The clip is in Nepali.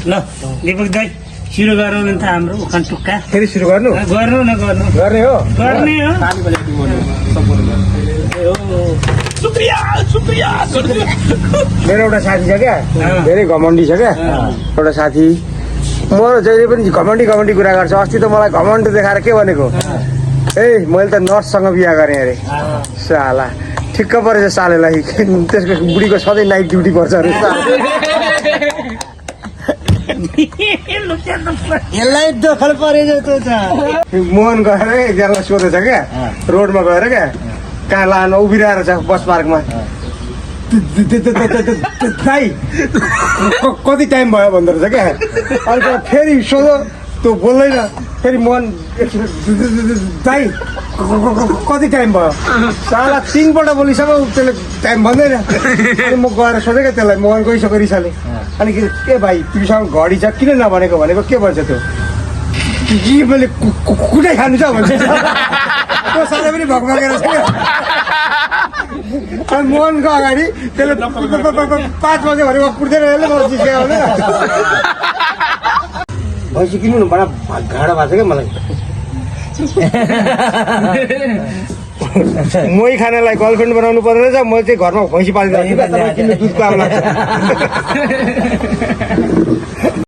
ल दीपक दाइ सुरु गरौँ न त हाम्रो उखान टुक्का फेरि सुरु गर्नु गर्नु न गर्नु गर्ने हो गर्ने हो मेरो एउटा साथी छ क्या धेरै घमण्डी छ क्या एउटा साथी म जहिले पनि घमण्डी कुरा गर्छ अस्ति त मलाई घमण्ड देखाएर के भनेको ए मैले त नर्ससँग बिहा गरेँ अरे साला ठिक्क परेछ सालेलाई त्यसको बुढीको सधैँ नाइट ड्युटी पर्छ अरे यसलाई दखल परे जस्तो छ मोहन गएर एकजनालाई सोधेछ क्या रोडमा गएर क्या कहाँ लानु उभिरहेर छ बस पार्कमा दाइ कति टाइम भयो भन्दो रहेछ क्या अन्त फेरि सोधो त्यो बोल्दैन फेरि मोहन दाइ कति टाइम भयो साला 3 पल्ट बोलिसक्यो त्यसले टाइम भन्दैन अनि म गएर सोधेँ क्या त्यसलाई मोहन गइसक्यो रिसाले अनि के भाइ तिमीसँग घडी छ किन नभनेको भनेको के भन्छ त्यो कि मैले कुनै खानु छ भन्छ त्यो साले पनि भगभगेर छ क्या अनि मोहनको अगाडि त्यसले 5 बजे भनेको कुर्दैन यसले मलाई जिस्क्यायो भने भैँसी किन्नु न बडा घाँडो भएको छ क्या मलाई मै खानालाई गर्लफ्रेन्ड बनाउनु पर्ने रहेछ म चाहिँ घरमा भैँसी पालिदिनु किन्नु दुधको अब लाग्छ